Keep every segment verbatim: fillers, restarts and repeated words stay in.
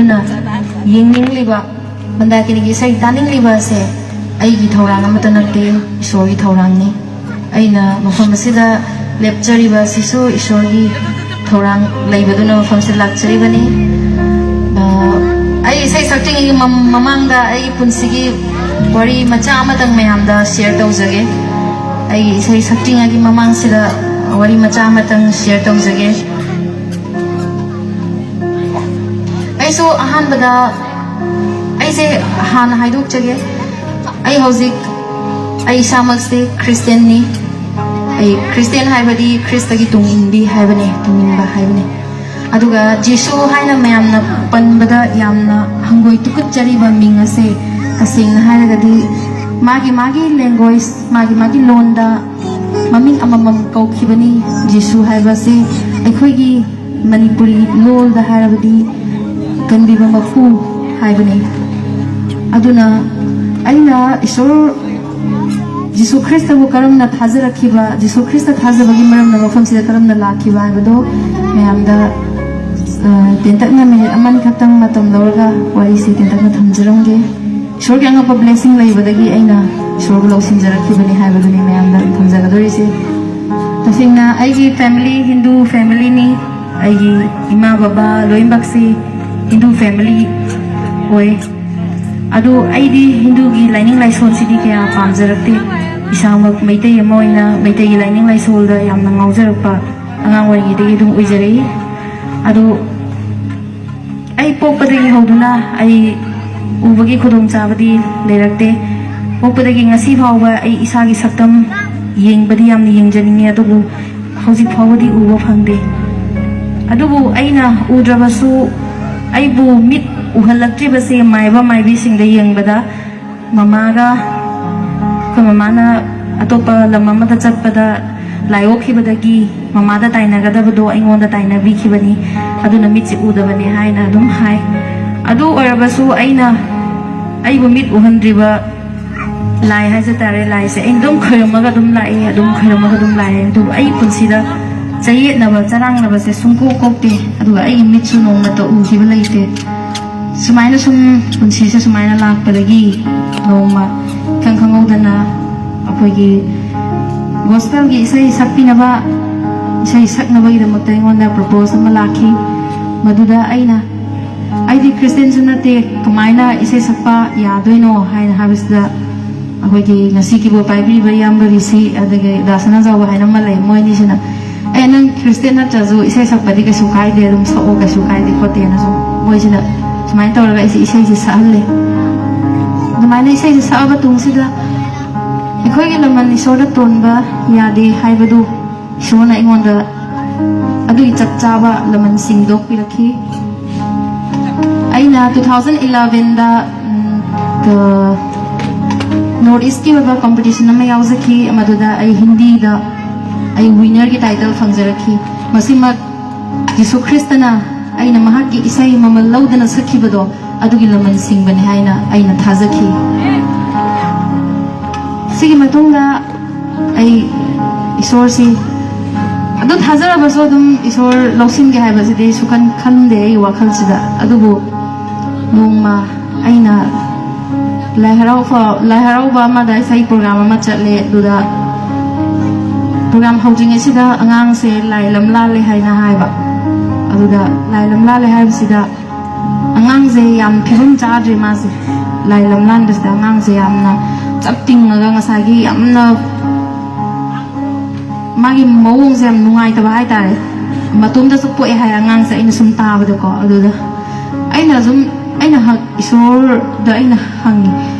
ꯑꯗꯨꯅ ꯌꯦꯡꯅꯤꯡꯂꯤꯕ, ꯃꯟꯗꯥꯀꯤꯅꯤꯒꯤ ꯏꯁꯩ ꯇꯥꯅꯤꯡꯂꯤꯕ ꯑꯁꯦ ꯑꯩꯒꯤ ꯊꯧꯔꯥꯡ ꯑꯃꯠꯇ ꯅꯠꯇꯦ, ꯏꯁꯣꯔꯒꯤ ꯊꯧꯔꯥꯡꯅꯤ꯫ ꯑꯩꯅ ꯃꯐꯝ ꯑꯁꯤꯗ ꯂꯦꯞꯆꯔꯤꯕ ꯑꯁꯤꯁꯨ ꯏꯁꯣꯔꯒꯤ ꯊꯧꯔꯥꯡ ꯂꯩꯕꯗꯨꯅ ꯃꯐꯝꯁꯤꯗ ꯂꯥꯛꯆꯔꯤꯕꯅꯤ꯫ ꯑ, ꯑꯩ ꯏꯁꯩ ꯁꯛꯇ꯭ꯔꯤꯉꯩꯒꯤ ꯃꯝ-, ꯃꯃꯥꯡꯗ ꯑꯩꯒꯤ ꯄꯨꯟꯁꯤꯒꯤ ꯋꯥꯔꯤ ꯃꯆꯥ ꯑꯃꯇꯪ ꯃꯌꯥꯝꯗ ꯁꯤꯌꯔ ꯇꯧꯖꯒꯦ꯫ ꯑꯩꯒꯤ ꯏꯁꯩ ꯁꯛꯇ꯭ꯔꯤꯉꯩꯒꯤ ꯃꯃꯥꯡꯁꯤꯗ ꯋꯥꯔꯤ ꯃꯆꯥ ꯑꯃꯇꯪ ꯁꯤꯌꯔ ꯇꯧꯖꯒꯦ꯫ ꯑꯩꯁꯨ ꯑꯍꯥꯟꯕꯗ ꯑꯩꯁꯦ ꯍꯥꯟꯅ ꯍꯥꯏꯗꯣꯛꯆꯒꯦ꯫ ꯑꯩ ꯍꯧꯖꯤꯛ, ꯑꯩ ꯏꯁꯥꯃꯛꯁꯦ ꯈ꯭ꯔꯤꯁꯇꯦꯟꯅꯤ꯫ ꯑꯩ ꯈ꯭ꯔꯤꯁꯇꯦꯟ ꯍꯥꯏꯕꯗꯤ ꯈ꯭ꯔꯤꯁꯇꯒꯤ ꯇꯨꯡ ꯏꯟꯕꯤ ꯍꯥꯏꯕꯅꯦ, ꯇꯨꯡ ꯏꯟꯕ ꯍꯥꯏꯕꯅꯦ꯫ ꯑꯗꯨꯒ ꯖꯤꯁꯨ ꯍꯥꯏꯅ ꯃꯌꯥꯝꯅ ꯄꯟꯕꯗ ꯌꯥꯝꯅ ꯍꯪꯒꯣꯏ ꯇꯨꯀꯠꯆꯔꯤꯕ ꯃꯤꯡ ꯑꯁꯦ, ꯇꯁꯦꯡꯅ ꯍꯥꯏꯔꯒꯗꯤ ꯃꯥꯒꯤ ꯃꯥꯒꯤ ꯂꯦꯡꯒ꯭ꯋꯦꯖ, ꯃꯥꯒꯤ ꯃꯥꯒꯤ ꯂꯣꯟꯗ ꯃꯃꯤꯡ ꯑꯃꯃꯝ ꯀꯧꯈꯤꯕꯅꯤ꯫ ꯖꯤꯁꯨ ꯍꯥꯏꯕꯁꯤ ꯑꯩꯈꯣꯏꯒꯤ ꯃꯅꯤꯄꯨꯔꯤ ꯂꯣꯜꯗ ꯍꯥꯏꯔꯕꯗꯤ ꯀꯟꯕꯤꯕ ꯃꯄꯨ ꯍꯥꯏꯕꯅꯤ꯫ ꯑꯗꯨꯅ ꯑꯩꯅ ꯏꯁꯣꯔ ꯖꯤꯁꯨ ꯈ꯭ꯔꯤꯁꯇꯕꯨ ꯀꯔꯝꯅ ꯊꯥꯖꯔꯛꯈꯤꯕ, ꯖꯤꯁꯨ ꯈ꯭ꯔꯤꯁꯇ ꯊꯥꯖꯕꯒꯤ ꯃꯔꯝꯅ ꯃꯐꯝꯁꯤꯗ ꯀꯔꯝꯅ ꯂꯥꯛꯈꯤꯕ ꯍꯥꯏꯕꯗꯣ ꯃꯌꯥꯝꯗ, ꯑ, ꯇꯦꯟꯇꯛꯅ ꯃꯤꯅꯤꯠ ꯑꯃꯅꯤ ꯈꯛꯇꯪ ꯃꯇꯝ ꯂꯧꯔꯒ ꯋꯥꯔꯤꯁꯤ ꯇꯦꯟꯇꯛꯅ ꯊꯝꯖꯔꯝꯒꯦ꯫ ꯏꯁꯣꯔꯒꯤ ꯑꯉꯛꯄ ꯕ꯭ꯂꯦꯁꯤꯡ ꯂꯩꯕꯗꯒꯤ ꯑꯩꯅ ꯏꯁꯣꯔꯕꯨ ꯂꯧꯁꯤꯟꯖꯔꯛꯈꯤꯕꯅꯤ ꯍꯥꯏꯕꯗꯨꯅꯤ ꯃꯌꯥꯝꯗ ꯊꯝꯖꯒꯗꯧꯔꯤꯁꯦ꯫ ꯇꯁꯦꯡꯅ ꯑꯩꯒꯤ ꯐꯦꯃꯤꯂꯤ ꯍꯤꯟꯗꯨ ꯐꯦꯃꯤꯂꯤꯅꯤ꯫ ꯑꯩꯒꯤ ꯏꯃꯥ ꯕꯕꯥ ꯂꯣꯏꯅꯃꯛꯁꯤ ꯍꯤꯟꯗꯨ ꯐꯦꯃꯤꯂꯤ ꯑꯣꯏ꯫ ꯑꯗꯨ ꯑꯩꯗꯤ ꯍꯤꯟꯗꯨꯒꯤ ꯂꯥꯏꯅꯤꯡ ꯂꯥꯏꯁꯣꯜꯁꯤꯗꯤ ꯀꯌꯥ ꯄꯥꯝꯖꯔꯛꯇꯦ꯫ ꯏꯁꯥꯃꯛ ꯃꯩꯇꯩ ꯑꯃ ꯑꯣꯏꯅ ꯃꯩꯇꯩꯒꯤ ꯂꯥꯏꯅꯤꯡ ꯂꯥꯏꯁꯣꯜꯗ ꯌꯥꯝꯅ ꯉꯥꯎꯖꯔꯛꯄ ꯑꯉꯥꯡ ꯑꯣꯏꯔꯤꯉꯩꯗꯒꯤ ꯑꯗꯨꯝ ꯑꯣꯏꯖꯔꯛꯏ꯫ ꯑꯗꯨ ꯑꯩ ꯄꯣꯛꯄꯗꯒꯤ ꯍꯧꯗꯨꯅ ꯑꯩ ꯎꯕꯒꯤ ꯈꯨꯗꯣꯡꯆꯥꯕꯗꯤ ꯂꯩꯔꯛꯇꯦ꯫ ꯄꯣꯛꯄꯗꯒꯤ ꯉꯁꯤ ꯐꯥꯎꯕ ꯑꯩ ꯏꯁꯥꯒꯤ ꯁꯛꯇꯝ ꯌꯦꯡꯕꯗꯤ ꯌꯥꯝꯅ ꯌꯦꯡꯖꯅꯤꯡꯉꯤ, ꯑꯗꯨꯕꯨ ꯍꯧꯖꯤꯛ ꯐꯥꯎꯕꯗꯤ ꯎꯕ ꯐꯪꯗꯦ꯫ ꯑꯗꯨꯕꯨ ꯑꯩꯅ ꯎꯗ꯭ꯔꯕꯁꯨ ꯑꯩꯕꯨ ꯃꯤꯠ ꯎꯍꯜꯂꯛꯇ꯭ꯔꯤꯕꯁꯦ ꯃꯥꯏꯕ ꯃꯥꯏꯕꯤꯁꯤꯡꯗ ꯌꯦꯡꯕꯗ ꯃꯃꯥꯒ, ꯑꯩꯈꯣꯏ ꯃꯃꯥꯅ ꯑꯇꯣꯞꯄ ꯂꯝ ꯑꯃꯗ ꯆꯠꯄꯗ ꯂꯥꯏ ꯑꯣꯛꯈꯤꯕꯗꯒꯤ ꯃꯃꯥꯗ ꯇꯥꯏꯅꯒꯗꯕꯗꯣ ꯑꯩꯉꯣꯟꯗ ꯇꯥꯏꯅꯕꯤꯈꯤꯕꯅꯤ, ꯑꯗꯨꯅ ꯃꯤꯠꯁꯦ ꯎꯗꯕꯅꯦ ꯍꯥꯏꯅ ꯑꯗꯨꯝ ꯍꯥꯏ꯫ ꯑꯗꯨ ꯑꯣꯏꯔꯕꯁꯨ ꯑꯩꯅ ꯑꯩꯕꯨ ꯃꯤꯠ ꯎꯍꯟꯗ꯭ꯔꯤꯕ ꯂꯥꯏ ꯍꯥꯏꯖ ꯇꯥꯔꯦ, ꯂꯥꯏꯁꯦ ꯑꯩꯅ ꯑꯗꯨꯝ ꯈꯣꯏꯔꯝꯃꯒ ꯑꯗꯨꯝ ꯂꯥꯛꯑꯦ, ꯑꯗꯨꯝ ꯈꯣꯏꯔꯝꯃꯒ ꯑꯗꯨꯝ ꯂꯥꯛꯑꯦ꯫ ꯑꯗꯨꯕꯨ ꯑꯩ ꯄꯨꯟꯁꯤꯗ ꯆꯌꯦꯠꯅꯕ, ꯆꯔꯥꯡꯅꯕꯁꯦ ꯁꯨꯡꯀꯣꯛ ꯀꯣꯛꯇꯦ, ꯑꯗꯨꯒ ꯑꯩꯒꯤ ꯃꯤꯠꯁꯨ ꯅꯣꯡꯃꯇ ꯎꯈꯤꯕ ꯂꯩꯇꯦ꯫ ꯁꯨꯃꯥꯏꯅ ꯁꯨꯝ ꯄꯨꯟꯁꯤꯁꯦ ꯁꯨꯃꯥꯏꯅ ꯂꯥꯛꯄꯗꯒꯤ ꯅꯣꯡꯃ ꯏꯈꯪ ꯈꯪꯍꯧꯗꯅ ꯑꯩꯈꯣꯏꯒꯤ ꯒꯣꯁꯄꯦꯜꯒꯤ ꯏꯁꯩ ꯁꯛꯄꯤꯅꯕ, ꯏꯁꯩ ꯁꯛꯅꯕꯒꯤꯗꯃꯛꯇ ꯑꯩꯉꯣꯟꯗ ꯄ꯭ꯔꯣꯄꯣꯁ ꯑꯃ ꯂꯥꯛꯈꯤ꯫ ꯃꯗꯨꯗ ꯑꯩꯅ, "ꯑꯩꯗꯤ ꯈ꯭ꯔꯤꯁꯇꯦꯟꯁꯨ ꯅꯠꯇꯦ, ꯀꯃꯥꯏꯅ ꯏꯁꯩ ꯁꯛꯄ ꯌꯥꯗꯣꯏꯅꯣ?" ꯍꯥꯏꯅ ꯍꯥꯏꯕꯁꯤꯗ, ꯑꯩꯈꯣꯏꯒꯤ ꯉꯁꯤ ꯀꯤꯕꯣꯔꯗ ꯄꯥꯏꯕꯤꯔꯤꯕ ꯏꯌꯥꯝꯕ ꯔꯤꯁꯤ, ꯑꯗꯒꯤ ꯗꯥ ꯁꯅꯥꯖꯥꯎꯕ ꯍꯥꯏꯅ ꯑꯃ ꯂꯩ, ꯃꯣꯏ ꯑꯅꯤꯁꯤꯅ, "ꯑꯦ, ꯅꯪ ꯈ꯭ꯔꯤꯁꯇꯦꯟ ꯅꯠꯇ꯭ꯔꯁꯨ ꯏꯁꯩ ꯁꯛꯄꯗꯤ ꯀꯩꯁꯨ ꯀꯥꯏꯗꯦ, ꯑꯗꯨꯝ ꯁꯛꯑꯣ, ꯀꯩꯁꯨ ꯀꯥꯏꯗꯦ ꯈꯣꯠꯇꯦꯅ" ꯁꯨꯝ ꯃꯣꯏꯁꯤꯅ ꯁꯨꯃꯥꯏꯅ ꯇꯧꯔꯒ ꯑꯩꯁꯦ ꯏꯁꯩꯁꯦ ꯁꯛꯍꯜꯂꯦ꯫ ꯑꯗꯨꯃꯥꯏꯅ ꯏꯁꯩꯁꯦ ꯁꯛꯑꯕ ꯇꯨꯡꯁꯤꯗ, ꯑꯩꯈꯣꯏꯒꯤ ꯂꯃꯟ ꯏꯁꯣꯔꯗ ꯇꯣꯟꯕ ꯌꯥꯗꯦ ꯍꯥꯏꯕꯗꯨ ꯏꯁꯣꯔꯅ ꯑꯩꯉꯣꯟꯗ ꯑꯗꯨꯒꯤ ꯆꯞ ꯆꯥꯕ ꯂꯃꯟꯁꯤꯡꯗꯣ ꯄꯤꯔꯛꯈꯤ꯫ ꯑꯩꯅ two thousand elevenꯗ, ꯎꯝ, ꯀ-, North Eastꯀꯤ ꯑꯣꯏꯕ ꯀꯝꯄꯤꯇꯤꯁꯟ ꯑꯃ ꯌꯥꯎꯖꯈꯤ, ꯃꯗꯨꯗ ꯑꯩ ꯍꯤꯟꯗꯤꯗ ꯑꯩ ꯋꯤꯅꯔꯒꯤ ꯇꯥꯏꯇꯜ ꯐꯪꯖꯔꯛꯈꯤ꯫ ꯃꯁꯤꯃꯛ ꯖꯤꯁꯨ ꯈ꯭ꯔꯤꯁꯇꯅ ꯑꯩꯅ ꯃꯍꯥꯛꯀꯤ ꯏꯁꯩ ꯃꯃꯜ ꯂꯧꯗꯅ ꯁꯛꯈꯤꯕꯗꯣ, ꯑꯗꯨꯒꯤ ꯂꯃꯟ ꯁꯤꯡꯕꯅꯤ ꯍꯥꯏꯅ ꯑꯩꯅ ꯊꯥꯖꯈꯤ꯫ ꯁꯤꯒꯤ ꯃꯇꯨꯡꯗ ꯑꯩ ꯏꯁꯣꯔꯁꯤ ꯑꯗꯨ ꯊꯥꯖꯔꯕꯁꯨ ꯑꯗꯨꯝ ꯏꯁꯣꯔ ꯂꯧꯁꯤꯟꯒꯦ ꯍꯥꯏꯕꯁꯤꯗꯤ ꯁꯨꯈꯟ ꯈꯟꯗꯦ ꯑꯩꯒꯤ ꯋꯥꯈꯜꯁꯤꯗ꯫ ꯑꯗꯨꯕꯨ ꯅꯣꯡꯃ ꯑꯩꯅ ꯂꯥꯏ ꯍꯔꯥꯎꯕ, ꯂꯥꯏ ꯍꯔꯥꯎꯕ ꯑꯃꯗ ꯏꯁꯩ ꯄ꯭ꯔꯣꯒ꯭ꯔꯥꯝ ꯑꯃ ꯆꯠꯂꯦ꯫ ꯑꯗꯨꯗ ꯄ꯭ꯔꯣꯒ꯭ꯔꯥꯝ ꯍꯧꯗ꯭ꯔꯤꯉꯩꯁꯤꯗ ꯑꯉꯥꯡꯁꯦ ꯂꯥꯏ ꯂꯝ ꯂꯥꯜꯂꯦ ꯍꯥꯏꯅ ꯍꯥꯏꯕ꯫ ꯑꯗꯨꯗ ꯂꯥꯏ ꯂꯝ ꯂꯥꯜꯂꯦ ꯍꯥꯏꯕꯁꯤꯗ ꯑꯉꯥꯡꯁꯦ ꯌꯥꯝ ꯐꯤꯕꯝ ꯆꯥꯗ꯭ꯔꯦ ꯃꯥꯁꯦ꯫ ꯂꯥꯏ ꯂꯝ ꯂꯥꯟꯕꯁꯤꯗ ꯑꯉꯥꯡꯁꯦ ꯌꯥꯝꯅ ꯆꯞ ꯇꯤꯡꯉꯒ ꯉꯁꯥꯏꯒꯤ ꯌꯥꯝꯅ ꯃꯥꯒꯤ ꯃꯑꯣꯡꯁꯦ ꯌꯥꯝ ꯅꯨꯡꯉꯥꯏꯇꯕ ꯍꯥꯏꯇꯥꯔꯦ꯫ ꯃꯇꯣꯝꯗꯁꯨ ꯄꯣꯛꯑꯦ ꯍꯥꯏ ꯑꯉꯥꯡꯁꯦ, ꯑꯩꯅ ꯁꯨꯝ ꯇꯥꯕꯗꯀꯣ꯫ ꯑꯗꯨꯗ ꯑꯩꯅ ꯁꯨꯝ, ꯑꯩꯅ ꯍ-, ꯏꯁꯣꯔꯗ ꯑꯩꯅ ꯍꯪꯉꯤ,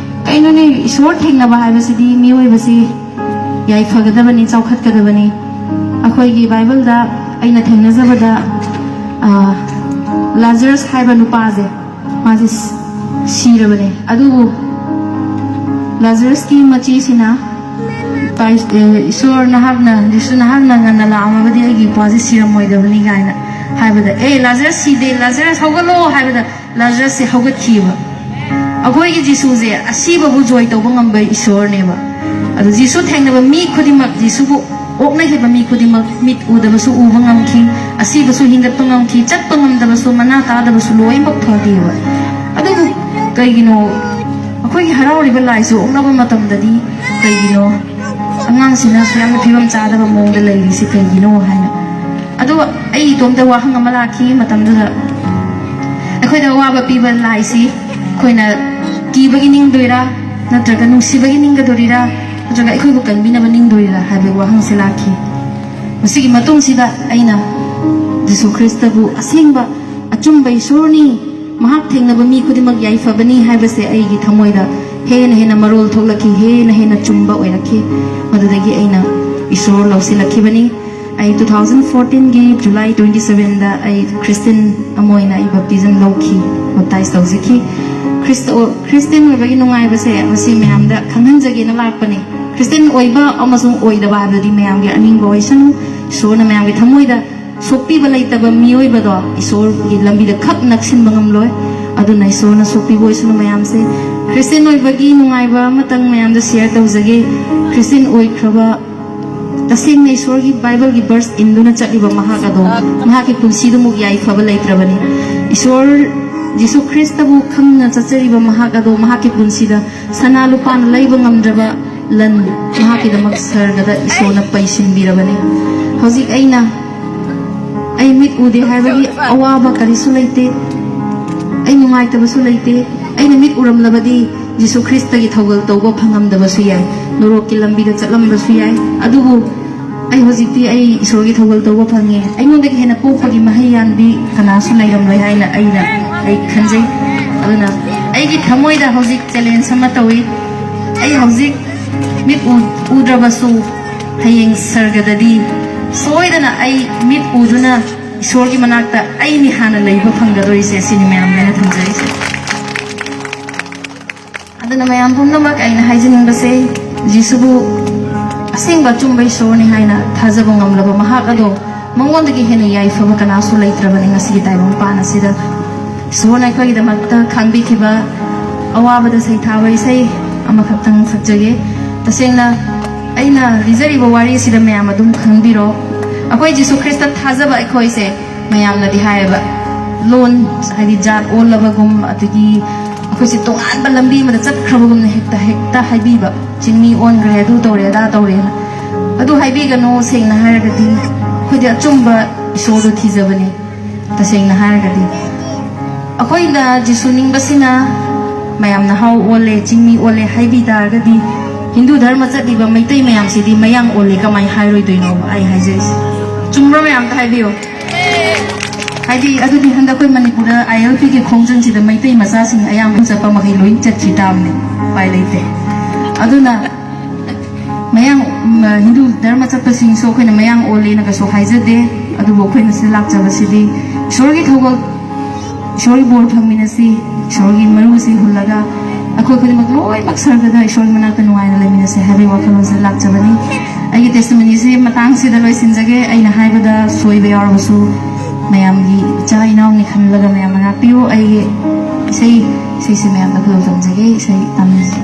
"ꯀꯩꯅꯣꯅꯦ, ꯏꯁꯣꯔ ꯊꯦꯡꯅꯕ ꯍꯥꯏꯕꯁꯤꯗꯤ ꯃꯤꯑꯣꯏꯕꯁꯤ ꯌꯥꯏꯐꯒꯗꯕꯅꯤ, ꯆꯥꯎꯈꯠꯀꯗꯕꯅꯤ"꯫ ꯑꯩꯈꯣꯏꯒꯤ ꯕꯥꯏꯕꯜꯗ ꯑꯩꯅ ꯊꯦꯡꯅꯖꯕꯗ, ꯑ, ꯂꯥꯖꯔꯁ ꯍꯥꯏꯕ ꯅꯨꯄꯥꯁꯦ, ꯃꯥꯁꯦ ꯁꯤꯔꯕꯅꯦ꯫ ꯑꯗꯨꯕꯨ ꯂꯥꯖꯔꯁꯀꯤ ꯃꯆꯦꯁꯤꯅ, "ꯏꯁꯣꯔ, ꯅꯍꯥꯛꯅ, ꯖꯤꯁꯨ, ꯅꯍꯥꯛꯅ ꯉꯟꯅ ꯂꯥꯛꯑꯝꯃꯕꯗꯤ ꯑꯩꯒꯤ ꯏꯄ꯭ꯋꯥꯁꯦ ꯁꯤꯔꯝꯃꯣꯏꯗꯕꯅꯤ" ꯀꯥꯏꯅ ꯍꯥꯏꯕꯗ, "ꯑꯦ, ꯂꯥꯖꯔꯁ ꯁꯤꯗꯦ, ꯂꯥꯖꯔꯁ ꯍꯧꯒꯠꯂꯣ" ꯍꯥꯏꯕꯗ ꯂꯥꯖꯔꯁꯁꯦ ꯍꯧꯒꯠꯈꯤꯕ꯫ ꯑꯩꯈꯣꯏꯒꯤ ꯖꯤꯁꯨꯁꯦ ꯑꯁꯤꯕꯕꯨ ꯖꯣꯏ ꯇꯧꯕ ꯉꯝꯕ ꯏꯁꯣꯔꯅꯦꯕ꯫ ꯑꯗꯨ ꯖꯤꯁꯨ ꯊꯦꯡꯅꯕ ꯃꯤ ꯈꯨꯗꯤꯡꯃꯛ, ꯖꯤꯁꯨꯕꯨ ꯑꯣꯛꯅꯈꯤꯕ ꯃꯤ ꯈꯨꯗꯤꯡꯃꯛ, ꯃꯤꯠ ꯎꯗꯕꯁꯨ ꯎꯕ ꯉꯝꯈꯤ, ꯑꯁꯤꯕꯁꯨ ꯍꯤꯡꯒꯠꯄ ꯉꯝꯈꯤ, ꯆꯠꯄ ꯉꯝꯗꯕꯁꯨ, ꯃꯅꯥ ꯇꯥꯗꯕꯁꯨ ꯂꯣꯏꯅꯃꯛ ꯐꯈꯤꯕ꯫ ꯀꯩꯒꯤꯅꯣ ꯑꯩꯈꯣꯏꯒꯤ ꯍꯔꯥꯎꯔꯤꯕ ꯂꯥꯏꯁꯨ ꯑꯣꯛꯅꯕ ꯃꯇꯝꯗꯗꯤ ꯀꯩꯒꯤꯅꯣ ꯑꯉꯥꯡꯁꯤꯅ ꯁꯨꯌꯥꯝꯅ ꯐꯤꯕꯝ ꯆꯥꯗꯕ ꯃꯑꯣꯡꯗ ꯂꯩꯔꯤꯁꯤ ꯀꯩꯒꯤꯅꯣ ꯍꯥꯏꯅ꯫ ꯑꯗꯣ ꯑꯩ ꯏꯇꯣꯝꯇ ꯋꯥꯍꯪ ꯑꯃ ꯂꯥꯛꯈꯤ ꯃꯇꯝꯗꯨꯗ, ꯑꯩꯈꯣꯏꯗ ꯑꯋꯥꯕ ꯄꯤꯕ ꯂꯥꯏꯁꯤ ꯑꯩꯈꯣꯏꯅ ꯀꯤꯕꯒꯤ ꯅꯤꯡꯗꯣꯏꯔꯥ, ꯅꯠꯇ꯭ꯔꯒ ꯅꯨꯡꯁꯤꯕꯒꯤ ꯅꯤꯡꯒꯗꯣꯔꯤꯔꯥ, ꯅꯠꯇ꯭ꯔꯒ ꯑꯩꯈꯣꯏꯕꯨ ꯀꯟꯕꯤꯅꯕ ꯅꯤꯡꯗꯣꯔꯤꯔꯥ ꯍꯥꯏꯕ ꯋꯥꯍꯪꯁꯦ ꯂꯥꯛꯈꯤ꯫ ꯃꯁꯤꯒꯤ ꯃꯇꯨꯡꯁꯤꯗ ꯑꯩꯅ ꯖꯤꯁꯨ ꯈ꯭ꯔꯤꯁꯇꯕꯨ ꯑꯁꯦꯡꯕ ꯑꯆꯨꯝꯕ ꯏꯁꯣꯔꯅꯤ, ꯃꯍꯥꯛ ꯊꯦꯡꯅꯕ ꯃꯤ ꯈꯨꯗꯤꯡꯃꯛ ꯌꯥꯏꯐꯕꯅꯤ ꯍꯥꯏꯕꯁꯦ ꯑꯩꯒꯤ ꯊꯃꯣꯏꯗ ꯍꯦꯟꯅ ꯍꯦꯟꯅ ꯃꯔꯣꯜ ꯊꯣꯛꯂꯛꯈꯤ, ꯍꯦꯟꯅ ꯍꯦꯟꯅ ꯆꯨꯝꯕ ꯑꯣꯏꯔꯛꯈꯤ꯫ ꯃꯗꯨꯗꯒꯤ ꯑꯩꯅ ꯏꯁꯣꯔ ꯂꯧꯁꯤꯜꯂꯛꯈꯤꯕꯅꯤ꯫ ꯑꯩ two thousand fourteen ꯒꯤ July twenty seven ꯗ ꯑꯩ ꯈ꯭ꯔꯤꯁꯇꯤꯌꯟ ꯑꯃ ꯑꯣꯏꯅ ꯑꯩ baptism ꯂꯧꯈꯤ, baptize ꯇꯧꯖꯈꯤ꯫ ꯈ꯭ꯔꯤꯁꯇ-, ꯈ꯭ꯔꯤꯁꯇꯤꯌꯟ ꯑꯣꯏꯕꯒꯤ ꯅꯨꯡꯉꯥꯏꯕꯁꯦ ꯃꯁꯤ ꯃꯌꯥꯝꯗ ꯈꯪꯍꯟꯖꯒꯦꯅ ꯂꯥꯛꯄꯅꯤ꯫ ꯈ꯭ꯔꯤꯁꯇꯤꯌꯟ ꯑꯣꯏꯕ ꯑꯃꯁꯨꯡ ꯑꯣꯏꯗꯕ ꯍꯥꯏꯕꯗꯤ ꯃꯌꯥꯝꯒꯤ ꯑꯅꯤꯡꯕ ꯑꯣꯏꯁꯅꯨ꯫ ꯏꯁꯣꯔꯅ ꯃꯌꯥꯝꯒꯤ ꯊꯃꯣꯏꯗ ꯁꯣꯛꯄꯤꯕ ꯂꯩꯇꯕ ꯃꯤꯑꯣꯏꯕꯗꯣ ꯏꯁꯣꯔꯒꯤ ꯂꯝꯕꯤꯗ ꯈꯛ ꯅꯛꯁꯤꯟꯕ ꯉꯝꯂꯣꯏ꯫ ꯑꯗꯨꯅ ꯏꯁꯣꯔꯅ ꯁꯣꯛꯄꯤꯕ ꯑꯣꯏꯁꯅꯨ ꯃꯌꯥꯝꯁꯦ꯫ ꯈ꯭ꯔꯤꯁꯇꯤꯌꯟ ꯑꯣꯏꯕꯒꯤ ꯅꯨꯡꯉꯥꯏꯕ ꯑꯃꯇꯪ ꯃꯌꯥꯝꯗ share ꯇꯧꯖꯒꯦ꯫ ꯈ꯭ꯔꯤꯁꯇꯤꯌꯟ ꯑꯣꯏꯈ꯭ꯔꯕ, ꯇꯁꯦꯡꯅ ꯏꯁꯣꯔꯒꯤ ꯕꯥꯏꯕꯜꯒꯤ verse ꯏꯟꯗꯨꯅ ꯆꯠꯂꯤꯕ ꯃꯍꯥꯛ ꯑꯗꯣ ꯃꯍꯥꯛꯀꯤ ꯄꯨꯟꯁꯤꯗꯨꯃꯨꯛ ꯌꯥꯏꯐꯕ ꯂꯩꯇ꯭ꯔꯕꯅꯤ꯫ ꯏꯁꯣꯔ ꯖꯤꯁꯨ ꯈ꯭ꯔꯤꯁꯇꯕꯨ ꯈꯪꯅ ꯆꯠꯆꯔꯤꯕ ꯃꯍꯥꯛ ꯑꯗꯣ ꯃꯍꯥꯛꯀꯤ ꯄꯨꯟꯁꯤꯗ ꯁꯅꯥ ꯂꯨꯄꯥꯅ ꯂꯩꯕ ꯉꯝꯗ꯭ꯔꯕ ꯂꯟ ꯃꯍꯥꯛꯀꯤꯗꯃꯛ ꯁꯔꯒꯗ ꯏꯁꯣꯔꯅ ꯄꯩꯁꯤꯟꯕꯤꯔꯕꯅꯤ꯫ ꯍꯧꯖꯤꯛ ꯑꯩꯅ, ꯑꯩ ꯃꯤꯠ ꯎꯗꯦ ꯍꯥꯏꯕꯒꯤ ꯑꯋꯥꯕ ꯀꯔꯤꯁꯨ ꯂꯩꯇꯦ, ꯑꯩ ꯅꯨꯡꯉꯥꯏꯇꯕꯁꯨ ꯂꯩꯇꯦ꯫ ꯑꯩꯅ ꯃꯤꯠ ꯎꯔꯝꯂꯕꯗꯤ ꯖꯤꯁꯨ ꯈ꯭ꯔꯤꯁꯇꯒꯤ ꯊꯧꯒꯜ ꯇꯧꯕ ꯐꯪꯉꯝꯗꯕꯁꯨ ꯌꯥꯏ, ꯅꯣꯔꯣꯛꯀꯤ ꯂꯝꯕꯤꯗ ꯆꯠꯂꯝꯕꯁꯨ ꯌꯥꯏ꯫ ꯑꯗꯨꯕꯨ ꯑꯩ ꯍꯧꯖꯤꯛꯇꯤ ꯑꯩ ꯏꯁꯣꯔꯒꯤ ꯊꯧꯒꯜ ꯇꯧꯕ ꯐꯪꯉꯦ꯫ ꯑꯩꯉꯣꯟꯗꯒꯤ ꯍꯦꯟꯅ ꯄꯣꯛꯄꯒꯤ ꯃꯍꯩ ꯌꯥꯟꯕꯤ ꯀꯅꯥꯁꯨ ꯂꯩꯔꯝꯂꯣꯏ ꯍꯥꯏꯅ ꯑꯩꯅ, ꯑꯩ ꯈꯟꯖꯩ꯫ ꯑꯗꯨꯅ ꯑꯩꯒꯤ ꯊꯃꯣꯏꯗ ꯍꯧꯖꯤꯛ challenge ꯑꯃ ꯇꯧꯏ꯫ ꯑꯩ ꯍꯧꯖꯤꯛ ꯃꯤꯠ ꯎ-, ꯎꯗ꯭ꯔꯕꯁꯨ ꯍꯌꯦꯡ ꯁꯔꯒꯗꯗꯤ ꯁꯣꯏꯗꯅ ꯑꯩ ꯃꯤꯠ ꯎꯗꯨꯅ ꯏꯁꯣꯔꯒꯤ ꯃꯅꯥꯛꯇ ꯑꯩꯅꯤ ꯍꯥꯟꯅ ꯂꯩꯕ ꯐꯪꯒꯗꯣꯔꯤꯁꯦ꯫ ꯁꯤꯅꯤ ꯃꯌꯥꯝꯗ ꯑꯩꯅ ꯊꯝꯖꯔꯤꯁꯦ꯫ ꯑꯗꯨꯅ ꯃꯌꯥꯝ ꯄꯨꯝꯅꯃꯛ ꯑꯩꯅ ꯍꯥꯏꯖꯅꯤꯡꯕꯁꯦ, ꯖꯤꯁꯨꯕꯨ ꯑꯁꯦꯡꯕ ꯑꯆꯨꯝꯕ ꯏꯁꯣꯔꯅꯤ ꯍꯥꯏꯅ ꯊꯥꯖꯕ ꯉꯝꯂꯕ ꯃꯍꯥꯛ ꯑꯗꯣ ꯃꯉꯣꯟꯗꯒꯤ ꯍꯦꯟꯅ ꯌꯥꯏꯐꯕ ꯀꯅꯥꯁꯨ ꯂꯩꯇ꯭ꯔꯕꯅꯤ꯫ ꯉꯁꯤꯒꯤ ꯇꯥꯏꯕꯪ ꯄꯥꯟ ꯑꯁꯤꯗ ꯏꯁꯣꯔꯅ ꯑꯩꯈꯣꯏꯒꯤꯗꯃꯛꯇ ꯈꯥꯡꯕꯤꯈꯤꯕ ꯑꯋꯥꯕꯗ ꯁꯩꯊꯥꯕ ꯏꯁꯩ ꯑꯃꯈꯛꯇꯪ ꯁꯛꯆꯒꯦ꯫ ꯇꯁꯦꯡꯅ ꯑꯩꯅ ꯂꯤꯖꯔꯤꯕ ꯋꯥꯔꯤ ꯑꯁꯤꯗ ꯃꯌꯥꯝ ꯑꯗꯨꯝ ꯈꯪꯕꯤꯔꯣ꯫ ꯑꯩꯈꯣꯏ ꯖꯤꯁꯨ ꯈ꯭ꯔꯤꯁꯇ ꯊꯥꯖꯕ ꯑꯩꯈꯣꯏꯁꯦ ꯃꯌꯥꯝꯅꯗꯤ ꯍꯥꯏꯌꯦꯕ, ꯂꯣꯟ ꯍꯥꯏꯗꯤ ꯖꯥꯠ ꯑꯣꯜꯂꯕꯒꯨꯝ, ꯑꯗꯒꯤ ꯑꯩꯈꯣꯏꯁꯦ ꯇꯣꯉꯥꯟꯕ ꯂꯝꯕꯤ ꯑꯃꯗ ꯆꯠꯈ꯭ꯔꯕꯒꯨꯝꯅ ꯍꯦꯛꯇ ꯍꯦꯛꯇ ꯍꯥꯏꯕꯤꯕ, "ꯆꯤꯡꯃꯤ ꯑꯣꯟꯈ꯭ꯔꯦ, ꯑꯗꯨ ꯇꯧꯔꯦ, ꯑꯗꯥ ꯇꯧꯔꯦꯅ"꯫ ꯑꯗꯨ ꯍꯥꯏꯕꯤꯒꯅꯨ꯫ ꯁꯦꯡꯅ ꯍꯥꯏꯔꯒꯗꯤ ꯑꯩꯈꯣꯏꯗꯤ ꯑꯆꯨꯝꯕ ꯏꯁꯣꯔꯗꯨ ꯊꯤꯖꯕꯅꯤ꯫ ꯇꯁꯦꯡꯅ ꯍꯥꯏꯔꯒꯗꯤ ꯑꯩꯈꯣꯏꯅ ꯖꯤꯁꯨ ꯅꯤꯡꯕꯁꯤꯅ ꯃꯌꯥꯝꯅ ꯍꯥꯎ ꯑꯣꯜꯂꯦ, ꯆꯤꯡꯃꯤ ꯑꯣꯜꯂꯦ ꯍꯥꯏꯕꯤ ꯇꯥꯔꯒꯗꯤ, ꯍꯤꯟꯗꯨ ꯙꯔꯃ ꯆꯠꯂꯤꯕ ꯃꯩꯇꯩ ꯃꯌꯥꯝꯁꯤꯗꯤ ꯃꯌꯥꯡ ꯑꯣꯜꯂꯦ ꯀꯃꯥꯏꯅ ꯍꯥꯏꯔꯣꯏꯗꯣꯏꯅꯣꯕ? ꯑꯩ ꯍꯥꯏꯖꯔꯤꯁꯦ ꯆꯨꯝꯕ꯭ꯔꯥ? ꯃꯌꯥꯝꯗ ꯍꯥꯏꯕꯤꯌꯨ꯫ ꯍꯥꯏꯗꯤ ꯑꯗꯨꯗꯤ ꯍꯟꯗꯛ ꯑꯩꯈꯣꯏ ꯃꯅꯤꯄꯨꯔꯗ ILP ꯒꯤ ꯈꯣꯡꯖꯪꯁꯤꯗ ꯃꯩꯇꯩ ꯃꯆꯥꯁꯤꯡ ꯑꯌꯥꯝꯕ ꯆꯠꯄ ꯃꯈꯩ ꯂꯣꯏ ꯆꯠꯈꯤ ꯇꯥꯕꯅꯤ, ꯎꯄꯥꯏ ꯂꯩꯇꯦ꯫ ꯑꯗꯨꯅ ꯃꯌꯥꯡ, ꯎꯝ, ꯍꯤꯟꯗꯨ ꯙꯔꯃ ꯆꯠꯄꯁꯤꯡꯁꯨ ꯑꯩꯈꯣꯏꯅ ꯃꯌꯥꯡ ꯑꯣꯜꯂꯦꯅ ꯀꯩꯁꯨ ꯍꯥꯏꯖꯗꯦ, ꯑꯗꯨꯕꯨ ꯑꯩꯈꯣꯏꯅ ꯁꯤꯗ ꯂꯥꯛꯆꯕꯁꯤꯗꯤ ꯏꯁꯣꯔꯒꯤ ꯊꯧꯒꯜ, ꯏꯁꯣꯔꯒꯤ ꯕꯣꯔ ꯐꯪꯃꯤꯟꯅꯁꯤ, ꯏꯁꯣꯔꯒꯤ ꯃꯔꯨꯁꯤ ꯍꯨꯜꯂꯒ ꯑꯩꯈꯣꯏ ꯈꯨꯗꯤꯡꯃꯛ ꯂꯣꯏꯅꯃꯛ ꯁꯔꯒꯗ ꯏꯁꯣꯔꯒꯤ ꯃꯅꯥꯛꯇ ꯅꯨꯡꯉꯥꯏꯅ ꯂꯩꯃꯤꯟꯅꯁꯦ ꯍꯥꯏꯕꯒꯤ ꯋꯥꯈꯜꯂꯣꯟꯁꯤꯗ ꯂꯥꯛꯆꯕꯅꯤ꯫ ꯑꯩꯒꯤ testimony ꯁꯤ ꯃꯇꯥꯡꯁꯤꯗ ꯂꯣꯏꯁꯤꯟꯖꯒꯦ꯫ ꯑꯩꯅ ꯍꯥꯏꯕꯗ ꯁꯣꯏꯕ ꯌꯥꯎꯔꯕꯁꯨ ꯃꯌꯥꯝꯒꯤ ꯏꯆꯥ ꯏꯅꯥꯎꯅꯤ ꯈꯜꯂꯒ ꯃꯌꯥꯝꯅ ꯉꯥꯛꯄꯤꯌꯨ꯫ ꯑꯩꯒꯤ ꯏꯁꯩ, ꯏꯁꯩꯁꯦ ꯃꯌꯥꯝꯗ ꯈꯨꯗꯣꯜ ꯇꯝꯖꯒꯦ꯫ ꯏꯁꯩ ꯇꯝꯖꯒꯦ꯫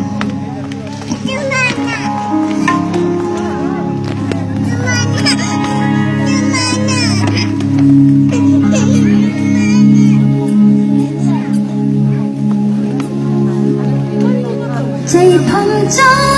ꯆꯩꯐꯝ ꯆꯥ